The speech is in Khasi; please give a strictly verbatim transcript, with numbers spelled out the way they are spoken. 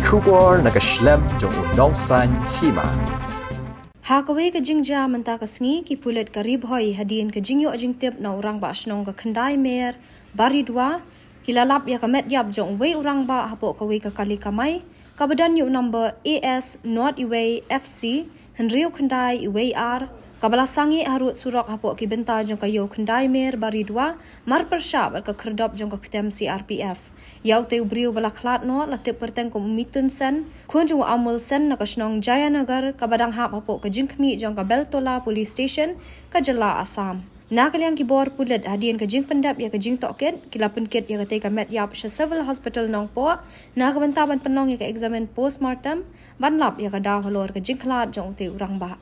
Khubor na ka shlem jong u nongsan hima. Ha kawei ka jingjia mynta ka sngi, ki pulit ka Ri Bhoi hadien ka jingïoh jingtip na u rangbah shnong ka Khyndai Mer Baridua, ki la lap ïa ka met ïap jong uwei u rangbah hapoh kawei ka kali kamai kaba don ïa u number A S not iwei F C hynriew khyndai iwei ar, kaba la sangeh harud surok hapoh ki bynta jong ka ïew Khyndai Mer Baridua, marpyrshah bad ka khyrdop jong ka ktem C R P F. Ïa utei u briew ba la khlad noh la tip kyrteng kum u Mitun Sen, khun jong u Amul Sen na ka shnong Jayanagar, kaba dang hap hapoh ka jingkhmih jong ka Beltola Police Station, ka jylla Assam. Na ka liang ki bor pulit, hadien ka jingpyndep ïa ka jingtohkit, ki la pynkit ïa katei ka met ïap sha Civil Hospital Nongpoh na ka bynta ban pynlong ïa ka examine postmortem, ban lap ïa ka daw halor ka jingkhlad jong utei u rangbah.